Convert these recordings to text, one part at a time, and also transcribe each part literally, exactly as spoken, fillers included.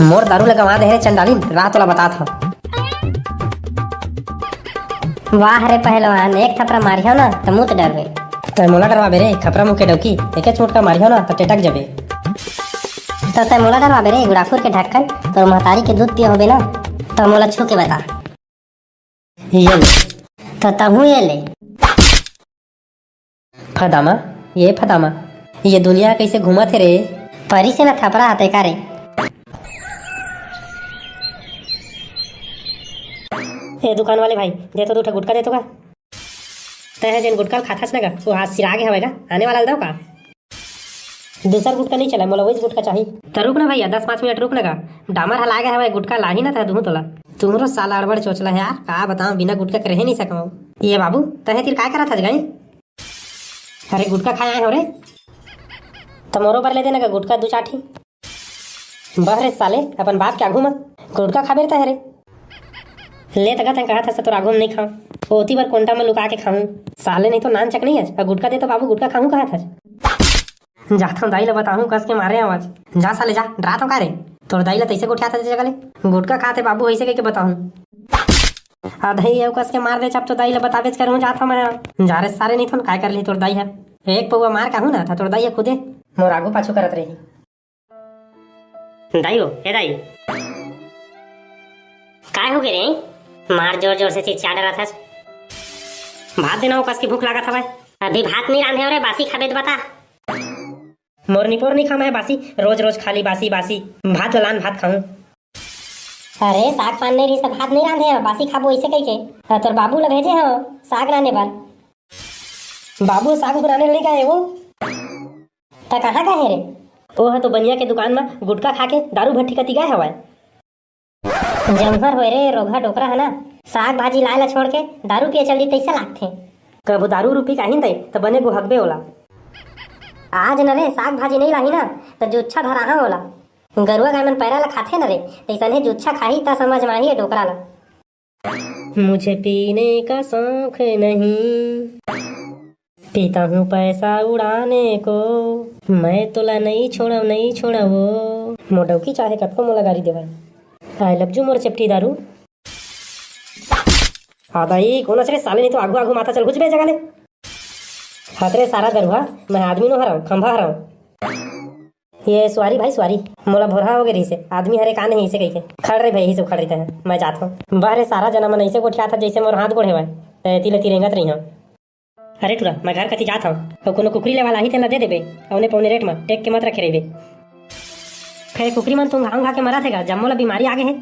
मोर दारू ल गंवा दे हे रे चंडालिन, रह तोला बतात हंव। वाह रे पहलवान, एक थपरा मारिहंव ना त मुत डरबे। तैं मोला डरवाबे रे, खपरा मुंह के डौकी, एके चोट का मारिहंव ना त टेटक जबे। त तैं मोला डरवाबे रे, गुड़ाखुर के ढक्कन, तोर महतारी के दूध पिए होबे ना, त मोला छू के बता। ये ले। त तहूं ये ले। फदामा, ये फदामा, ये दुनिया ह कइसे घूमत हे रे? परी से न थपरा हते का रे? ए दुकान वाले भाई, दे तो दू ठा गुटखा दे तो का? तैं ह जेन गुटखा ल खाथस न गा, वो आज सिरा गे हवय गा, आने वाला ल दव का? दूसर गुटखा नइ चलय, मोला वहीच गुटखा चाही। त रुक ना भैया, दस पाँच मिनट रुक ना गा, डामर ह लागे हवय, गुटखा लाही ना त दुहूं तोला। तुमरो साला अड़बड़ चोचला हे यार, का बतावं, बिना गुटखा के रहे नइ सकंव। ये बाबू, तैं ह तीर काय करत हस गई? अरे गुटखा खाए आए हंव रे। त मोरो बर ले देना का गुटखा दू चार ठी। बह रे साले, अपन बाप के आघू म गुटखा खाबे रे तैं ह रे। ले त गा, तैं कहत हस त तोर आघू म नइ खांव, ओती बर कोंटा म लुका के खाहूं। साले नहीं तो नानचक नइ हस, अउ गुटखा दे तो बाबू गुटखा खाहूं कहत हस। जाथंव दाई ल बताहूं कस के मारे आवाज। जा साले जा, डराथंव का रे? तोर दाई ल तइसे गोठियाथस जगा ले। गुटखा खात हे बाबू, अइसे कहिके बताहूं। अधई अउ कस के मार दे, जब तो दाई ल बताबेच करहूं, जाथंव मैं। जा रे सारे, नहीं थोन काय कर लिही तोर दाई ह। एक पौवा मार कहूं ना, त तोर दाई ह खुदे मोर आगू पाछू करत रही। दाई हो, ए दाई। काय हो गे रे? मार जोर जोर से चिचिया डरत हस। भात देना हो, कस के भूख लागत हवय। अभी भात नइ रांधे हो रे, बासी खाबे त बता। मोर निपोर नइ खांव मैं बासी, रोज रोज खाली बासी बासी। भात ल लान, भात खाहूं। अरे साग पान नइ रही, सब भात नइ रांधे हो, बासी खाबो अइसे कहिके। अ, तोर बाबू ल भेजे हो साग लाने बर। बाबू साग उग लाने नइ गए वो। त कहाँ गए रे? वो ह तो बनिया के दुकान म गुटखा खा के दारू भट्टी कती गए हवय। जम्हर होय रे रोगहा डोकरा ह ना, साग भाजी लाय ला छोड़ के दारू पिए चल दी तइसे लागथे। कभू दारू रूपी काहिन तई त बने गोहकबे ओला। आज न रे साग भाजी नइ लाही ना त जुच्छा धराहा ओला। गरुआ गाय मन पैरा ला खाथे न रे, तइसने जुच्छा खाही त समझ म आही ए डोकरा ला। मुझे पीने का शौक नहीं, पीता हूँ पैसा उड़ाने को, मैं तोला नहीं छोड़व, नहीं छोड़व वो। मोर डौकी चाहे कतको मोला गारी देवय, I love you मोर चेपटी दारू। आ दाई, कोन अस रे साले, नहीं तो आगू आगू माथा चल घुस बे जगा ले। हत रे सारा दरुहा, मैं आदमी नो हरव, खंभा हरव। ये सुवारी भाई सुवारी, मोला भोरहा होगे रहिसे, आदमी हरे का नहीं इसे कहिके। खड़ रे भाई, इसे खड़ रहिता है, मैं जात हूँ। बह रे सारा जना मन ऐसे गोठियात हस जैसे मोर हाथ गोड़ हेवय, त एती ले एती रेंगत रही हूँ। अरे टुरा, मैं घर कती जात हूँ, अउ कोनो कुकरी लेवाला ही तेला दे देबे, औने पौने रेट म टेक के मत रखे रहिबे। फेर कुकरी मन तुंघा उंघा के मरत हे गा, जम्मो ला बीमारी आगे हे।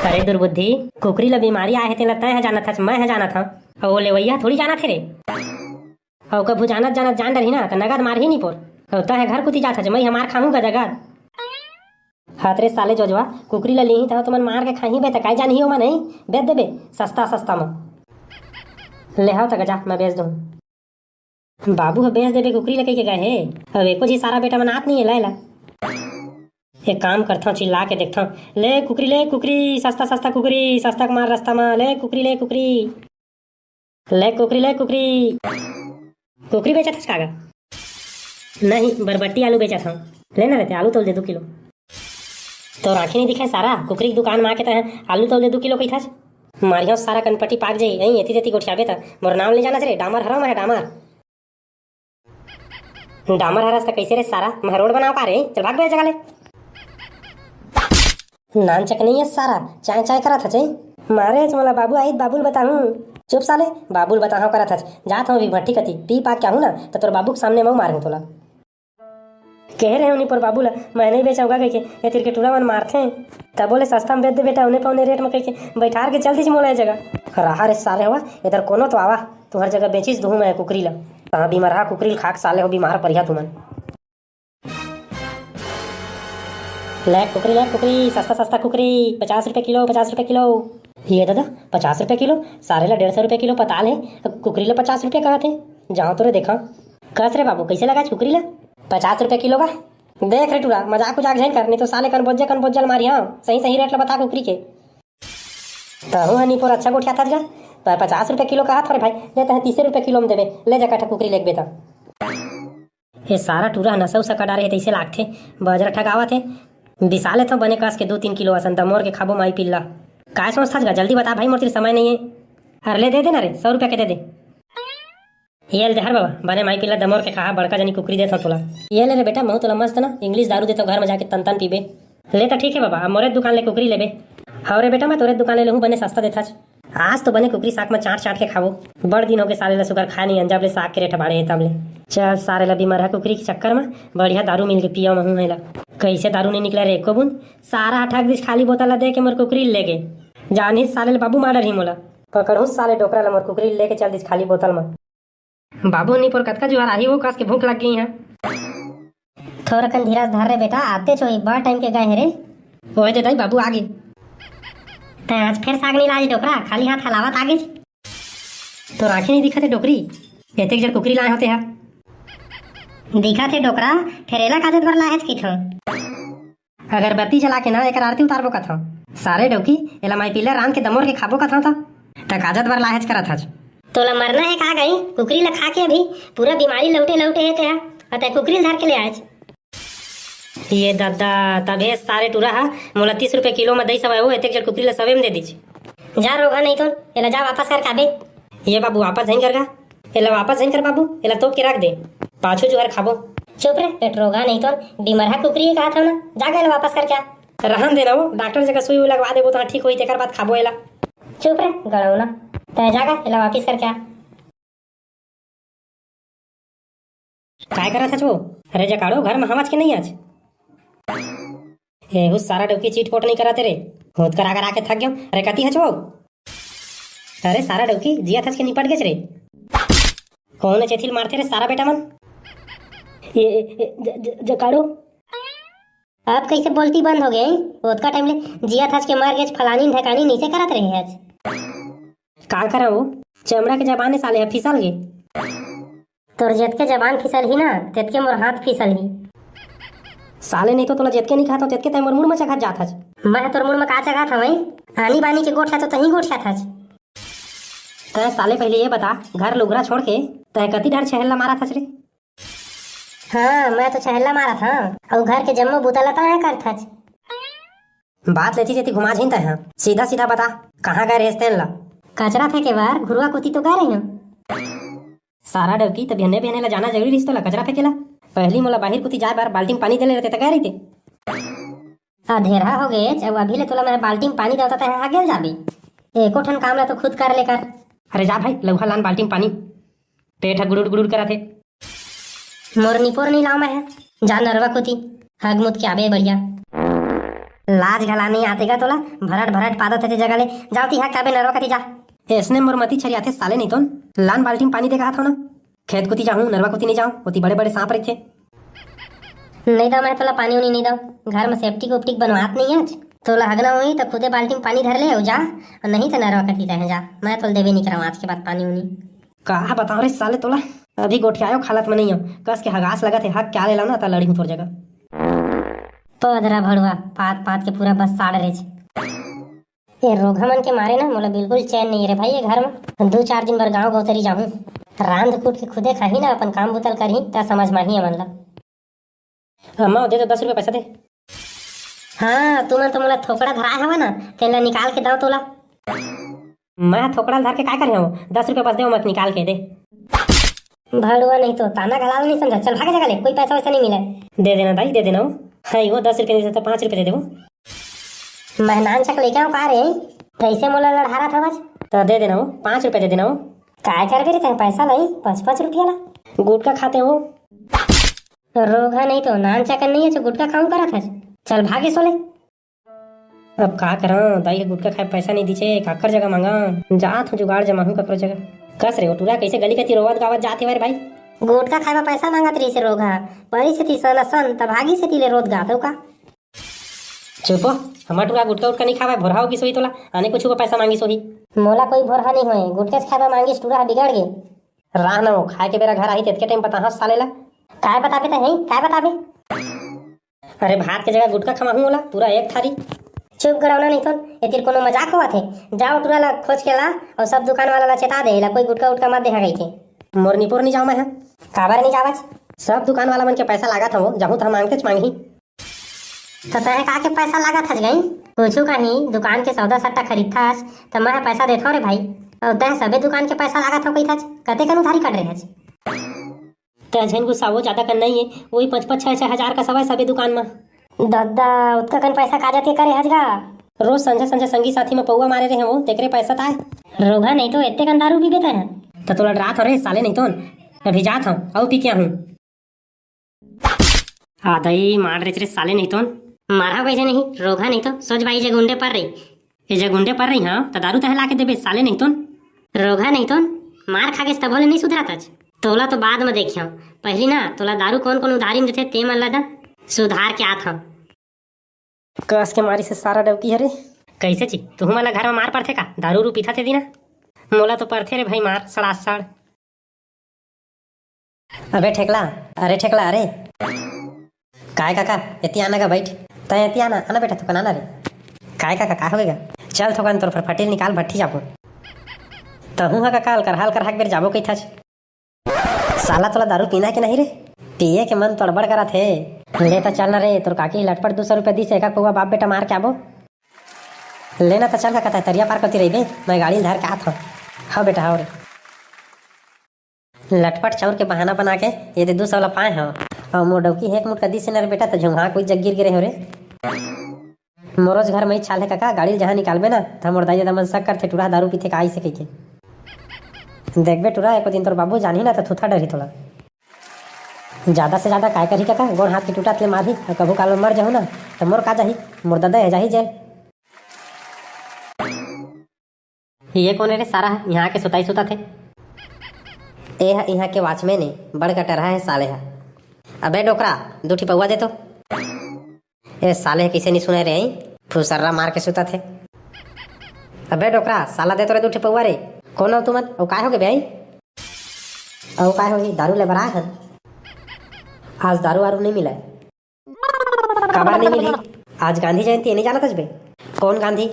अरे दुर्बुद्धि, कुकरी ल बीमारी आए हे तेला तैं ह जानत हस, मैं ह जानत हंव, अउ वो लेवइया ह थोड़ी जानत हे रे। अउ कभू जानत जानत जान डरही ना, त नगद मारही निपोर। अउ तैं ह घर कुती जात हस, मैं ह मार खाहूं गा नगद। हत रे साले जोजवा, कुकरी ल लीही त तुमन मार के खाही बे, त काय जानही ओमा नहीं? बेच देबे सस्ता सस्ता म। ले हव त गजा, मैं बेच दूं। बाबू ह बेच देबे कुकरी ल कहिके गए हे। अब एको झी सारा बेटा मन आत नइ हे लाय ला। एक काम करथंव, चिल्ला के देखथंव, "ले कुकरी, ले कुकरी, सस्ता सस्ता कुकरी, सस्ता के मार रस्ता म, ले कुकरी, ले कुकरी, ले कुकरी, ले कुकरी।" कुकरी बेचत हस का गा? नहीं, बरबट्टी आलू बेचत हंव। ले ना रे ते आलू तौल दे दू किलो। तोर आँखी नइ दिखे सारा, कुकरी के दुकान म आके तैं आलू तौल दे दू किलो कहिथस। मारिहंव सारा कनपटी पाक जाही, अई एती तेती गोठियाबे त। मोर नाम ले जानस रे, डामर हरंव मैं, डामर। डामर हरस त कइसे रे सारा, मैं रोड बनावंव का रे? चल भाग बे ए जगा ले। नानचक नइ हस सारा, चाय चाय करत हस। मारेच मोला बाबू आही त बाबू ल बताहूं। चुप साले, बाबू ल बताहंव करत हस। जात हंव अभी भट्टी कती, पी पाक के आहूं ना, त तोर बाबू के सामने मऊ मारहूं तोला। कहे रहेंव निपोर बाबू ल, मैं नइ बेचंव गा कहिके, ए तीर के टूरा मन मारथे। तभो ले सस्ता म बेच दे बेटा, औने पौने रेट म कहिके, बइठार के चल दिस मोला ए जगा। रहा रे सारे हवा, एदर कोनो तो आवा, तुंहर जगा बेचिस दुहूं मैं कुकरी ल। तहां बीमारहा कुकरी ल खा के साले हो बीमार परिहा तुमन। ले कुकरी, ले कुकरी, सस्ता सस्ता कुकरी, पचास रुपया किलो, पचास रुपया किलो। ये ददा, पचास रुपया किलो? सारे ला डेढ़ सौ रुपया किलो पताल हे, कुकरी ला पचास रुपया कहत हे। जांव तो रे देखंव। कस रे बाबू, कइसे लगाय कुकरी ला? पचास रुपया किलो गा। देख रे टूरा, मजाक उजाक झन कर, नहीं तो साले कन बोज्जे कन बोज्जल मारिहंव। सही सही रेट ला बता कुकरी के। तहूं ह निपोर अच्छा गोठियाथस गा। प-, पचास रुपया किलो कहत हंव रे भाई, ले तैं तीसे रुपया किलो म देबे, ले जा कठा कुकरी लेगबे त। ए सारा टूरा ह नसा उसा कर डारे हे तइसे लागथे, बजरा ठगावत हे। बिसा लेथव बने कस के दू तीन किलो असन, दमोर के खाबो माई पिल्ला। काय सोचथस गा, जल्दी बता भाई, मोर तीर समय नइ हे। अरे ले दे दे ना रे, सौ रुपया के दे दे। ये ले दे हर बाबा, बने माई पिल्ला दमोर के खा, बड़का जनी कुकरी देथव तोला। ये ले रे बेटा, महूं तोला मस्त ना English दारू देथव, घर में जाके तन तन पीबे। ले त ठीक हे बाबा, अब मोरे दुकान ले कुकरी लेबे। हव रे बेटा, मैं तोरे दुकान ले लेहूं, बने सस्ता देथच। आज तो बने कुकरी साग में चाट चाट के खाबो। बड़ दिन होगे साले ला सुग्घर खाए नइ हन, जब ले साग के रेट बाढ़े हे तब ले। चल सारे ला बिमरहा कुकरी के चक्कर में बढ़िया दारू मिल के पियव महूं एला। कइसे दारू नइ निकले रे एको बूंद, सारा ह ठग दिस खाली बोतल ला दे के मोर कुकरी ल लेगे। जानही साले ल बाबू मार डरही मोला। पकड़हूं साले डोकरा ला, मोर कुकरी ल लेके चल दिस खाली बोतल में। बाबू निपोर कतका जुहार आही वो, कस के भूख लग गई है। थोरकन धीरज धर रे बेटा, आतेच होही, बड़ टाइम के गए हे रे। ओए दे दाई, बाबू आ गे। तैं आज फेर साग नइ लाए डोकरा, खाली हाथ हलावत आ गेच। तोर आँखी नइ दिखत हे डोकरी, एतेक जड़ कुकरी लाए होते हा। दिखत हे डोकरा, फेर एला काजत बर लाए हच कहिथंव। अगरबत्ती जला के ना एकर आरती उतारबो कथंव। सारे डौकी, एला माई पिल्ला रांध के दमोर के खाबो कथंव त, त काजत बर लाहेच करत हच। तोला मरना हे का गई? कुकरी ला खा के अभी पूरा बीमारी लौटे लौटे हे तेहा, अउ तैं कुकरी ला धर के ले आएच। ये दद्दा, तभे सारे टूरा हा मोला तीस रुपया किलो म दई सवय हो, एतेक जड़ कुकरी ला सवे म दे दीच। जा रोगहा नहीं तो, एला जा वापस कर खाबे। ये बाबू वापस झन कर गा। एला वापस झन कर बाबू, एला तोप के रख दे। पाछू जुहर खाबो। चुप रे, पेटरोगा नहीं तो, बिमरहा कुकरी हे कहा था ना, जा गा एला वापस कर क्या। रहन देना वो, डॉक्टर जगह सुई उई लगवा देबो तो ठीक होई, तेकर बाद खाबो एला। चुप रे, गड़ौना। तै जा गा, एला वापस कर क्या। काय करत हच वो? अरे जकाड़ो, घर में हवच के नहीं हच? एहू सारा डौकी चीट पोट नहीं करत रे। होत करा करा के थक गयो। अरे कती हच वो? अरे सारा डौकी, जिया थच के निपट गेच रे। कौन चेथिल मारथे रे सारा बेटा मन? ये, ये, ज, ज, जकाड़ो। अब कैसे बोलती बंद हो गए? ओतका टाइम ले जिया थच के मर गेच, फलानी ढकानी नीचे करत रहे हच। का करा वो? चमड़ा के जबान साले ह फिसल गे। तोर जेतके जबान फिसलही ना, तेतके मोर हाथ फिसलही। साले नहीं तो तोला जेतके नहीं खात हो, तेतके तै मोर मुड़ में चघात जात हच। मैं तोर मुड़ में का चघात हवं? आनी बानी के गोठिया तो तहीं गोठिया थच। तै साले पहले ये बता, घर लुगरा छोड़ के तै कती डर छहल्ला मारा थच रे? हाँ, मैं तो छहल्ला मारा था, अउ घर के जम्मो बुता लता है कर थच। बात लेती जेती घुमा झिन तै, हाँ। सीधा सीधा बता, कहाँ गए रहेस तेन ला? कचरा फेंके बर घुरुआ कोती तो गए रही हूँ। सारा डौकी, त बिहने बिहने ला जाना जरूरी रिहिस तोला कचरा फेंके ला? पहली मोला बाहिर कुती जाए बर बाल्टी म पानी देले रहते त गए रहिते। अधेरहा हो गेच, अउ अभी ले तोला मैं बाल्टी म पानी देवता तहे हागेल जाबे। एको ठन काम ला तो खुद कर ले कर। अरे जा भाई, लउहा लान बाल्टी म पानी। पेट ह गुड़ुड़ गुड़ुड़ करत हे। मोर निपोर नहीं लाव मैं है, जा नरवा कुती, हग मुत के आबे बढ़िया। लाज घला नहीं आते गा तोला, भरट भरट पादत हे ते जगह ले, जावती हग काबे नरवा कती जा। ऐसने मोर मती छरियाथे साले नहीं तोन, लान बाल्टी म पानी दे कहा था ना। खेत कुती जाहूं, नरवा कुती नहीं जाऊं, ओती बड़े बड़े सांप रहिथे। नहीं दव मैं तोला पानी उनी नहीं दव, घर में सेप्टिक उप्टिक बनवात नहीं आज। तोला हगना होही त खुदे बाल्टी में पानी धर ले अउ जा, अउ नहीं त नरवा कती तहे जा, मैं तोला देबे नहीं करव आज के बाद पानी उनी। का बताओ रे साले तोला, अभी गोठियायो हालत में नहीं हो, कस के हगास लगत हे, हग क्या ले लाव ना त लड़ी हूं तोर जगह। पदरा भड़ुआ, पात पात के पूरा बस साड़ रेच। ए रोगहा मन के मारे ना मोला बिल्कुल चैन नहीं रे भाई, ये घर में दू चार दिन बर गांव गौतरी जाहूं। रांध कूट के खुदे खाही ना, अपन काम बुतल करही, त समझ माही हमन ला। अम्मा, दे दो, दस रुपया पैसा दे। हाँ, तुमन तो मोला थोकड़ा धराए हवा ना, तेन ला निकाल के दव तोला। मैं थोकड़ा धर के काय करे हूँ? दस रुपया बस दे, मैं निकाल के दे। भड़ुआ नहीं तो ताना घलाल नहीं समझा, चल भागे जगह ले, कोई पैसा वैसा नहीं मिले। दे देना दाई, दे देना वो। हाँ, वो दस रुपया नहीं देता, पाँच रुपया दे दे वो। मैं नान चक लेके आऊँ का रे? कैसे मोला लड़हारा था बस? तो दे देना वो, पाँच रुपया दे देना वो। काय करबे रे तैं पैसा लाई, पाँच पाँच रुपया ला? गुटखा खाते हो। रोगहा नहीं तो नान चकन नहीं है, जो गुटखा खाऊं करत है। चल भागे सोले। अब का करा, दाई ह गुटखा खाए पैसा नहीं दीचे, काकर जगह मांगा? जात हूँ जुगाड़ जमाहूँ ककरो जगह। कस रे, ओ टूरा कैसे गली कती रोवत गावत जात हे रे भाई? गुटखा खाए बर पैसा मांगत रहिस हे रोगहा, परी सेती सन सन, तब भागी सेती ले रोत गात हूँ का? चुप हो, हमर टूरा गुटखा उटखा नहीं खावे, भोरहा हो गिस होही तोला, आने कुछ को पैसा मांगिस होही। मोला कोई भोरहा नहीं होए, गुटखा खाए बर मांगिस, टूरा ह बिगड़ गे। राह न हो, खाए के बेरा घर आही, तेतके टाइम बताहा साले ला। काय बताबे तैं, हैं? काय बताबे? अरे भात के जगह गुटखा खवाहूं ओला, पूरा एक थारी। चुप गड़ौना नहीं तो, एतिर कोनो मजाक होवत हे? जा ओ टूरा ला खोज के ला, अउ सब दुकान वाला ला चेता दे, एला कोई गुटखा उटखा मत देहा कहिके। मोर निपोर नहीं जाव मैं ह। काबर नहीं जावच? सब दुकान वाला मन के पैसा लागत हवो, जाहूं त हम मांगतेच मांगही। त तैं का के पैसा लागत हस गई? कुछु कहीं दुकान के सौदा सट्टा खरीदथस त मैं पैसा देथव रे भाई। अउ तैं सबे दुकान के पैसा लागत हव कहिथस, कतेकन उधारी कट रहे हस? तैं झन गुस्सावो, जादा कन नहीं है, वही पाँच पाँच छह छह हजार का सवाय सबे दुकान म। दद्दा, उतका कन पैसा का जाते करे हस गा? रोज संझा संझा संगी साथी म पौवा मारे रहे वो, तेकरे पैसा ताय। रोगहा नहीं तो एते कन दारू पीबे तैं? त तोला डरात हो रे साले नहीं तो। अभी जात हूँ, अउ पी के आहूँ। आ दई मार रे, रे साले नहीं तो। मारा कैसे नहीं, रोगहा नहीं तो, सोच भाई जे गुंडे पर रही। ए जे गुंडे पर रही, हाँ, त दारू तहे लाके देबे साले नहीं तो। रोगहा नहीं तो, मार खा के तभो ले नहीं सुधरत हस। तोला तो बाद में देखियो, पहली ना तोला दारू कौन कौन उधारी में देथे ते मन ला दा, सुधार के आत हव। कस के मारी से सारा डौकी हरे। कैसे जी, तुहू मन ला घर में मार पड़थे का? दारू उरू पीथा ते दिना? मोला तो पड़थे रे भाई मार, सड़ासड़। अबे ठेकला, अरे ठेकला, अरे। काय काका, एती आना गा बैठ। तैं एती आना, आना बेटा, थोकन आना रे। काय काका, का होगे गा? चल थोकन तोर फरफटी ल निकाल, भट्ठी जाबो। तहूँ हा काका, अलकरहा अलकरहा के बेर जाबो कहिथस। साला तोला दारू पीना है कि नहीं रे? पिए के मन तो अड़बड़ करत हे। ले त चल ना रे, तोर काकी लटपट दू सौ रुपया दिस, एक एक पौवा बाप बेटा मार के आबो। ले ना त चल काका, तरिया पार करती रहिबे, मैं गाड़ी ल धर के आत हव। हव बेटा, हव रे। लटपट चाउर के बहाना बना के ये दे दू सौ ला पाए हव। अउ मोर डौकी हेक मुटका दिस न रे बेटा, त झुंघा कोई जग गिर गिरे हो रे। मोरोज घर में ही चाल है काका, गाड़ी ल जहाँ निकालबे ना, त मोर दाई ददा मन शक करथे, टूरा दारू पीथे का आइसे कहिके। देखबे टूरा, एको दिन तोर बाबू जानही ना, त थुथा डरही तोला। जादा से जादा काय करही काका, गोड़ हाथ के टूटत ले मारही, अउ कभू काल में मर जाहू ना, त मोर का जाही, मोर ददा हे जाही जेल। ये कोन हे रे सारा, यहाँ के सुताई सुता थे? ए ह यहाँ के वॉचमैन हे, बड़ कटरहा हे साले ह। अबे डोकरा, दू ठी पौवा दे तो। ए साले ह कइसे नहीं सुने रे, आई फुसर्रा मार के सुता थे। अबे डोकरा, साला दे तो रे दू ठी पौवा रे। कोन हो तुमन? अउ काय होगे बे आई? अउ काय होही, दारू ले बर आए हन। आज दारू वारू नहीं मिले। काबर नहीं मिलही? आज गांधी जयंती हे, नहीं जानत हस बे? कौन गांधी?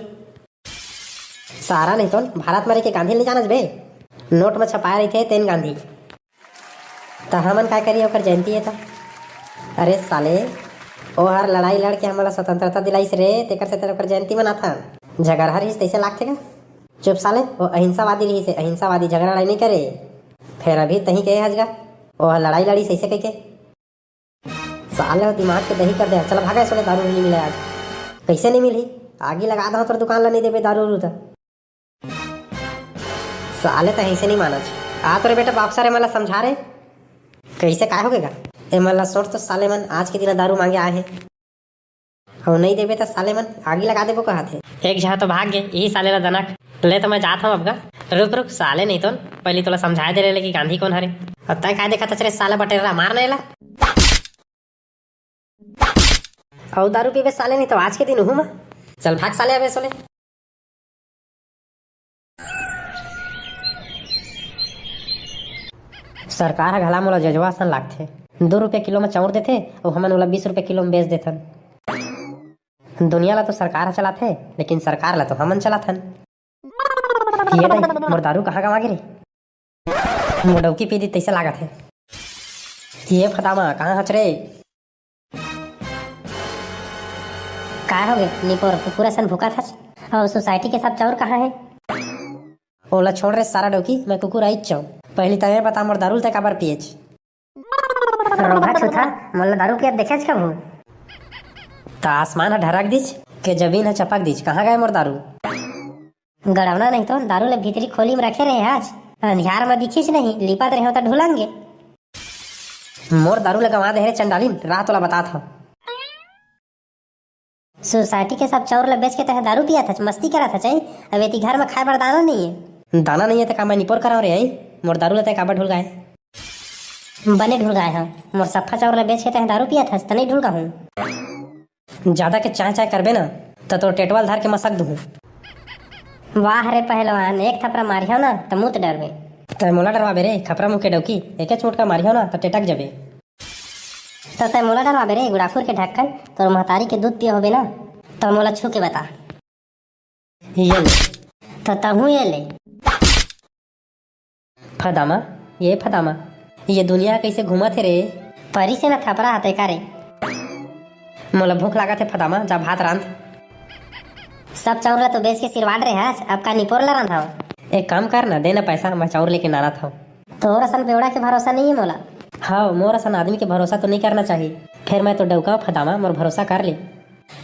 सारा नहीं तो भारत में रह के गांधी नहीं जानत बे? नोट में छपाए रहिथे तेन गांधी। त हमन काय करी ओकर जयंती हे त? अरे साले, ओहर लड़ाई लड़ के हमन ला स्वतंत्रता दिलाइस रे, तेकर से तेन ओकर जयंती मनाथन। झगड़हा रहिस तैसे लागथे का? चुप साले, वो अहिंसावादी रहिस हे, अहिंसावादी, झगड़ा लड़ाई नहीं करे। फिर अभी तही के हजगा, ओहर लड़ाई लड़िस ऐसे कह के। साले हो दिमाग के दही कर दे। चल भागा, सोले दारू नहीं मिले आज। कैसे नहीं मिलही? आगी लगा दो तोर दुकान ला, नहीं देबे दारू उरू त। साले त ऐसे नहीं मानच। आ तोरे बेटा बाक्सर, एमन ला समझा रे। कैसे काय होगे गा? एमन ला सोच तो साले मन आज के दिन दारू मांगे आए हे। अउ नहीं देबे त साले मन आगी लगा देबो कहत हे। एक झा तो भाग गे, यही साले ला दनक। ले तो मैं जात हूँ अब गा। रुक रुक साले नहीं तो, पहली तोला समझाए दे रहे कि गांधी कौन हरे। अब तय काय देखत हस रे साला बटेरा, मार नहीं ला। अउ दारू पीबे साले, नहीं तो आज के दिन उहू मा। चल भाग साले, अबे सोले। सरकार ह घला मोला जजवा असन लागथे। दू रुपया किलो म चाउर देथे, अउ हमन ओला बीस रुपया किलो म बेच देथन। दुनिया ला तो सरकार ह चलाथे, लेकिन सरकार ला तो हमन चलाथन। ये दई, मोर दारू कहाँ गवा गे रे? मोर डौकी पी दी तैसे लागत हे। ये फदामा, कहाँ हच रे? काय होगे निपोर, कुकुर असन भूकत हच? अउ सोसाइटी के सब चाउर कहाँ हे? ओला छोड़ रे सारा डौकी, मैं कुकुर आइच चौ। पहली तैं बता मोर दारू ल तैं काबर पिएच? रोगहा छुथा, मोला दारू पियत देखेच कभू? त आसमान ह ढरक दिच, के जमीन ह चपक दिच, कहाँ गए मोर दारू? गड़ौना नहीं तो दारू ले भीतरी खोली में रखे रहे आज, अंधियार में दिखिस नहीं, लिपत रहे हो तो ढुलंगे। मोर दारू ले गंवा दे रे चंडालिन, राह तोला बतात हव। सोसाइटी के सब चाउर ले बेच के तहे दारू पियत हच, मस्ती करत हच, अब एती घर में खाए बर दाना नहीं है। दाना नहीं है त का मैं निपोर कराव रे आई? मोर दारू ले तय काबर ढुलगाए? बने ढुलगाए हव, मोर सफा चाउर ले बेच के तहे दारू पियत हच, त नहीं ढुलगा हूँ। जादा के चाय चाय करबे ना, त तोर टेटवा ल धर के मसक दुहूं। वाह रे पहलवान, एक थपरा मारिहव ना, त मुत डरबे। तय मोला डरवाबे रे, खपरा मुंह के डौकी, एके चोट का मारिहव ना, त टेटक जबे। त तय मोला डरवाबे रे, गुड़ाखुर के ढक्कन, तोर महतारी के दूध पिए होबे ना, त मोला छू के बता। ये ले। त तहूँ ये ले। फदामा, ये फदामा, ये दुनिया कइसे घूमत हे रे? परी से ना थपरा हते का रे? मोला भूख लागत हे फदामा, जा भात रांध। सब चाउर ला तो बेच के सिरवाड रे हस, अब का निपोर ला रांधव? एक काम कर ना, दे ना पैसा, मैं चाउर लेके नानत हव। तोर असन बेवड़ा के भरोसा नहीं है मोला। हाँ, मोर असन आदमी के भरोसा तो नहीं करना चाहिए। फिर मैं तो डौका फदामा, मोर भरोसा कर ले।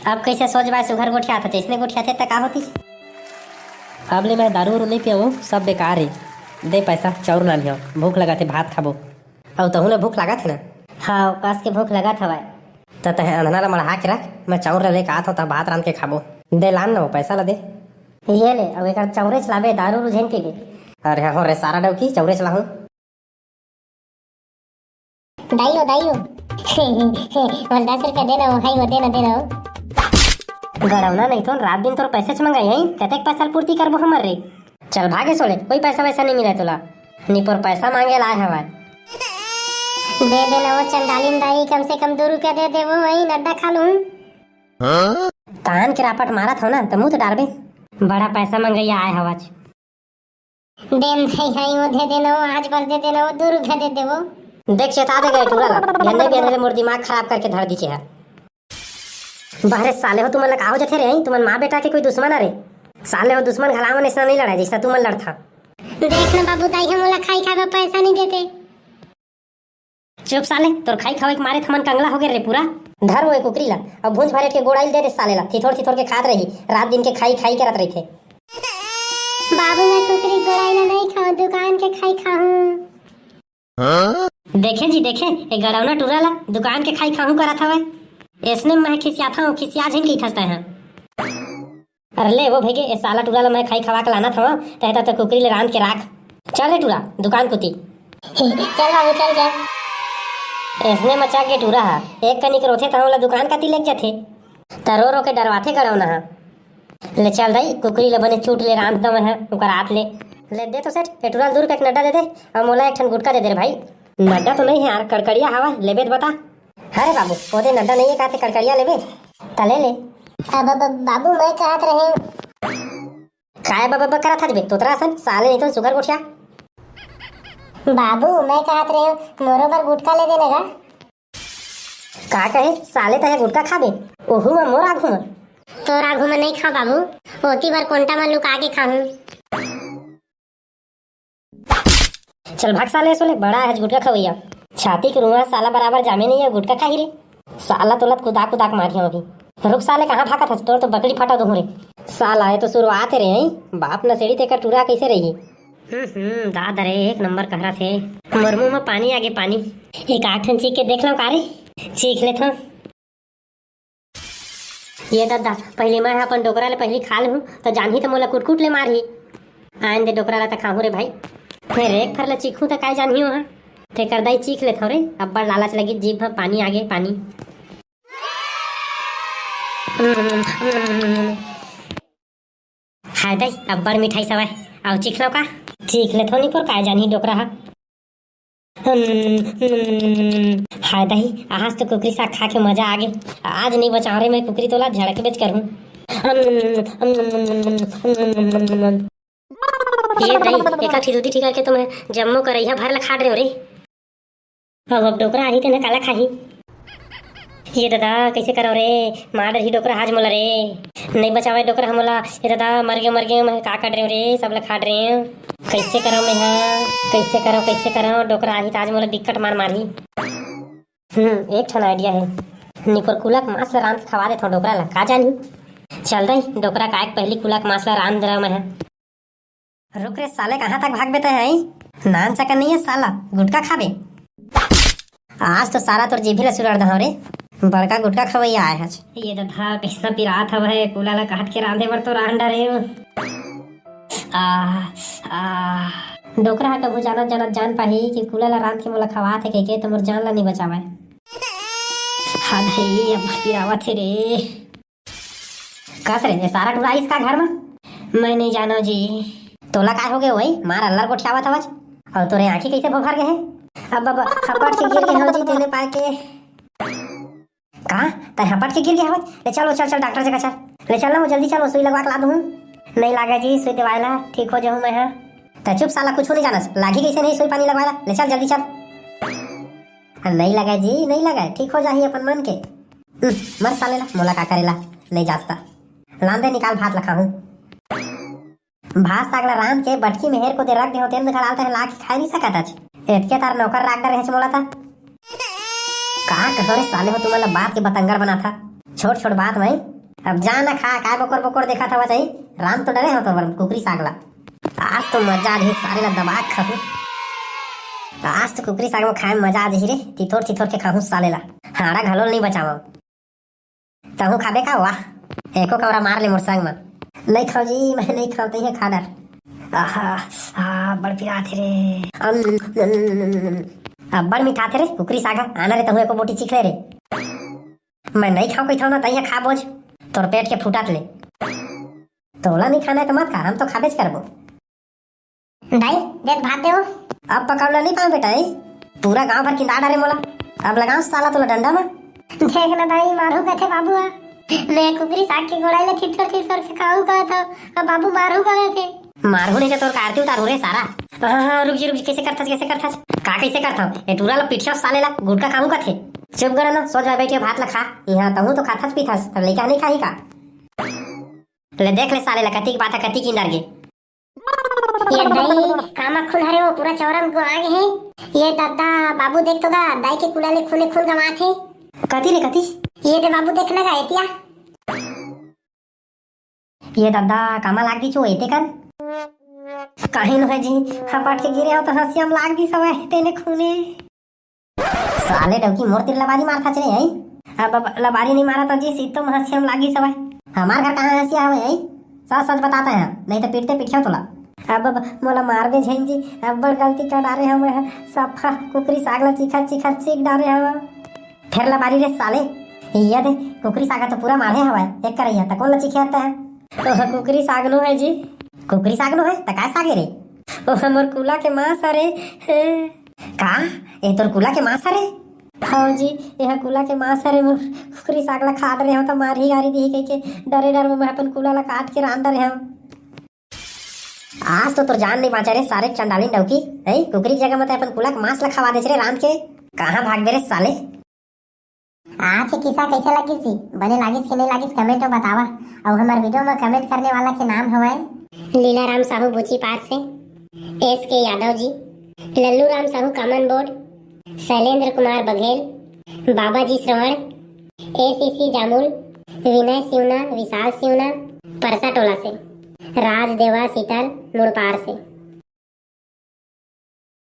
अब कैसे सोच बाय सुघर गोठियात, जैसने गोठियाते त का होतिस? अब ले मैं दारू उरू नहीं पियऊँ, सब बेकार है। दे पैसा, चाउर नानियो, भूख लगा थे, भात खाबो। अउ तहू ला भूख लागत हे ना? हाँ, कस के भूख लगत हवय। त तहे अंधना ला मढ़ा के रख, मैं चाउर ला लेके आत हव, त भात रांध के खाबो। दे लान न वो पैसा ला दे। ये ले, अउ एकर चाउरेच लाबे, दारू उरू झेन पीबे। अरे हो रे, सारा डौकी, चाउरेच लाहूं। दाई हो, दाई हो। बोल, दस रुपया दे ना वो, हाई वो, दे ना, दे ना वो। गड़ौना नहीं तो रात दिन तोर पैसे च मंगाई है, कतेक पैसा ल पूर्ति करबो हमर रे? चल भागे सोले, कोई पैसा वैसा नहीं मिला तोला। निपोर पैसा मांगे लाए हवय। दे दे ना वो चंडालिन दाई, कम से कम दो रुपया दे दे वो, वही नड्डा खा लूं। कान के रापट मारत हो ना, त मुंह तो डारबे। बड़ा पैसा मंगैया आए हवच। देन भाई हाई वो दे देना वो, आज बस दे देना वो, दो रुपया दे दे वो। देख चेता दे गए टूरा ला, बिहन्ने बिहन्ने ले मोर दिमाग खराब करके धर दीचे है। बहरे साले हो, तुमन ला का हो जथे रे? तुमन माँ बेटा के कोई दुश्मन अरे? साले हो, दुश्मन घलावन ऐसा नहीं लड़ा जैसा तुमन लड़था। देख ना बाबू, दाई हम ओला खाई खाए बर पैसा नहीं देते। चुप साले, तोर खाई खावे के मारे थमन कंगला हो गए रे पूरा। धर वो एक कुकरी ला, अब भूंज भरेट के गोड़ाइल दे दे साले ला, थिथोर थिथोर के खात रही, रात दिन के खाई खाई करत रहिथे। बाबू, मैं कुकरी गोड़ाई ला नहीं खाऊं, दुकान के खाई खाऊं। देखे जी, देखे, ए गड़ौना टूरा ला दुकान के खाई खाहूं करत हवय। एसने मैं खिसियाथा हूं, खिसिया झिन कहिथस तैं ह। अरे ले वो भइगे, ए साला टूरा ला मैं खाई खवा के लानत हवं, तैं त कुकरी ले रांध के राख। चल रे टूरा, दुकान कुती। चल बाबू, चल, चल। एसने मचा के टूरा हा, एक कनिक रोथे तहां ओला दुकान कती लेग जाथे। त रो रो के डरवाथे गड़ौना हा। ले चल दाई, कुकरी ले बने चूट ले रांध दो मैं, ओकर आत ले। ले दे तो सेठ, ए टूरा ल दू रुपया के नड्डा दे दे, अउ मोला एक ठन गुटका दे दे रे भाई। नड्डा तो नहीं है यार, कड़कड़िया हवा, लेबे त बता। अरे बाबू, ओदे नड्डा नहीं है, काते कड़कड़िया लेबे? त ले ले। अब, अब, बाबू, मैं कहत रहे। काय बाबा बा करत हस बे, तोतरा असन, साले नहीं तो सुगर गोठिया। बाबू, मैं कहत रहे, मोरो बर गुटका ले देना गा। का कहे, साले तहे गुटका खाबे? ओहू म मोर आघू म? तोर आघू म नहीं खाओ बाबू, ओती बर कोंटा म लुका के खाहूं। चल भाग साले, सोले बड़ा है गुटका खवैया। छाती के रुआ साला बराबर जामे नहीं है, गुटका खाही रे। साला तोला कुदा कुदा के मारियो अभी। रुक साले, कहाँ भागत हस? तोर तो बकरी फटा दूं रे। साला, ये तो शुरुआत है रे, हैं? बाप नसेड़ी तेकर टूरा कैसे रही? हम्म, हम्म, दादा रे, एक नंबर कहरा थे। मोर मुंह में पानी आगे, पानी। एक आठ ठन चीख के देख लो का रे? चीख ले था। ये ददा, पहली मैं अपन डोकरा ले पहली खा लूं, त जानही त मोला कुटकुट ले मारही। आन दे डोकरा ला त खाहूं रे भाई। फिर एक फर ले चीखूं त काय जानही ओहा। तेकर दाई चीख ले थो रे, अब्बड़ लालच लगी, जीभ में पानी आगे, पानी। हाय दाई, अब्बड़ मिठाई सवाय। आओ चीख लो का? चीख ले थो निपोर, काय जानी डोकरा हा। हम्म, हम्म। हाय दाई, आज तो कुकरी साग खा के मजा आ गे। आज नहीं बचाओ रे मैं कुकरी तोला, झड़क बेच करूँ। हम्म, हम्म। ये दाई, एका ठिदुदी ठी करके तो मैं जम्मो करैया भर ल खाट रहे हो रे। अब, अब डोकरा आही तेन काला खाही? ये ददा, कैसे करो रे? मार डरही डोकरा आज मोला रे। नहीं बचावे डोकरा हमला। ये ददा, मर गए, मर गए, मैं का कर रहे हो रे? सब ला खाट रहे हो। कैसे करो मैं, हाँ? कैसे करो, कैसे करो? डोकरा आही त आज मोला दिक्कत मार मारही। हम्म, एक ठन आइडिया है। निपोर कुला के मांस ला रांध के खवा देथव डोकरा ला, का जानी? चल दाई, डोकरा काय के पहली कुला के मांस ला रांध रहा मैं, हाँ। रुक रे साले, कहाँ तक भागबे तैं, हैं? नान सकन नहीं है साला, गुटका खाबे। आज तो सारा तोर जीभी ला सुरड़ दहव रे, बड़का गुटका खवैया आए हच। ये ददा, कैसना पिरात हव है, कुला ला काट के रांधे बर तो रांध डरे हो। आ, आ। डोकरा हा कभू जानत जानत जान पाही कि कुला ला रांध के मोला खवात है कहिके, तो मोर जान ला नहीं बचावे। हाँ भाई, अब पिरावत है रे। कस रे, ये सारा टूरा आइस का घर में? मैं नहीं जानो जी। तोला काय हो गए वही? मार अल्लर गोठियावत हवच। और तोरे आँखी कैसे भोभर गए है? अब, अब हपट के गिर गए हो जी, तेने पाए के। का? तै हपट के गिर गए हवच? ले चल, वो चल, चल, डॉक्टर जगह चल। ले चल ना, वो जल्दी चल, वो सुई लगवा के ला दूँ। नहीं लागे जी, सुई दवाई ला, ठीक हो जाऊँ मैं, हाँ। तै चुप साला, कुछ नहीं जानस। लागी कैसे नहीं सुई पानी लगवाला? ले चल, जल्दी चल। अरे नहीं लगा जी, नहीं लगा, ठीक हो जाही अपन मन के। उह, मर साले ला, मोला का करेला, नहीं जांचता। लान दे, निकाल भात ला खाहूं। भात साग ला रांध के बटकी में हेर को दे रख दे हो, तेन घलाल तहे ला के खाए नहीं सकत अच। एतके तार नौकर राख डरे हच मोला ता। का कहो रे साले हो, तुमन ला बात के बतंगड़ बनाथा। छोट छोट बात में अब जा ना खा, काय बोकर बोकर देखा था बचाई। रांध तो डरे हो तो कुकरी साग ला। आज तो मजा आ जाही साले ला दबा के खाहूं। आज तो कुकरी साग में खाए में मजा आ जाही रे, तिथोर तिथोर के खाहूं साले ला। हाड़ा घलो नहीं बचावा। तहूं खाबे का? वाह, एको कौरा मार ले मोर संग म। नहीं खाओ जी, मैं नहीं खाओ, तइहे खा डर। आहा, आ, बड़ पिरात हे रे। अम, अम, अम, अम, अम। अब्बड़ मिठाथे रे, कुकरी साग, आना रे, तहूं एको बोटी चीख ले रे। मैं नहीं खाओ कहिथव ना, तइहे खा बोझ, तोर पेट के फूटत ले। तोला नहीं खाना है तो मत खा, हम तो खाबेच करबो। दाई, देख भात दे वो। अब पकड़ लो नहीं पाऊं बेटा, ए? पूरा गांव भर किंदा डारे मोला। अब लगाओ साला तोला डंडा में। देख ना दाई, मारू कथे बाबू हा। मैं कुकरी साग के गोड़ाई ले थिथर थिथर के खाऊ कहत हव, अब बाबू मारू कहत हे। मारू नहीं तो तोर का आरती उतारू रे सारा। हाँ, हाँ, रुक जी, रुक जी, कैसे करथस, कैसे करथस? का कैसे करथव? ए टूरा ला पिटियाव साले ला, गुटखा खाऊ कथे। चुप कर ना, सोच भाई बैठिए, भात ला खा। यहाँ तहूं तो खाथस पीथस, तब लइका नहीं खाही का? ले देख ले साले ला, कतिक बात है, कतिक इंदर गे। ये दाई, कामा खून हरे वो पूरा चौरा में आ गे हे। ये दादा, बाबू देख तो गा, दाई के कुला ले खूने खून गमात हे। कति रे, कति? ये दे बाबू, देख ना गा, एतिया। ये दादा, कामा लाग दी छो, एते कर। काहे नो है जी, हपट के गिरे हो तो हंसिया में लाग दी सवय, तेने खूने। साले डौकी मोर तीर लबारी मारथस रे, हैं? अब, अब लबारी नहीं मारा तो जी, सीतो में हंसिया में लागी सवय। हमार घर कहाँ हंसिया हवे, हैं? सच सच बताता है, नहीं तो पीटते पीटियाव तोला। अब, अब मोला मारबे झेन जी, अब्बड़ गलती कर डारे हवे, सफा कुकरी साग ला चीखत चीखत चीख डारे हवे। फेर लबारी रे साले, ये दे, कुकरी साग तो पूरा माढ़े हवे, एक करैया, त कोन ला चीखे आता है? ओह, कुकरी साग नो है जी। कुकरी साग नो है, त का साग है रे? ओह, मोर कुला के मांस हरे। का? ए तोर कुला के मांस हरे? हव जी, एह कुला के मांस हरे, मोर कुकरी साग ला खा डरे हव त मारही गारी दिही कहिके डरे डर में मैं अपन कुला ला काट के रांध डरे हव। आज तो तोर जान नहीं बांचा रे सारे चंडालिन डौकी, हैं? कुकरी के जगह में तैं अपन कुला के मांस ला खवा देच रे रांध के। कहाँ भाग दे रे साले? आज के किस्सा कैसे लगिस जी? बने लागिस कि नहीं लागिस, comment में बतावा। अउ हमर video में comment करने वाला के नाम हवय लीला राम साहू बुची पार से, एस के यादव जी, लल्लू राम साहू common board, शैलेंद्र कुमार बघेल, बाबा जी श्रवण, एसीसी जामुल, विनय सिवना, विशाल सिवना, परसा टोला से, राज देवा सीतल मुड़पार से।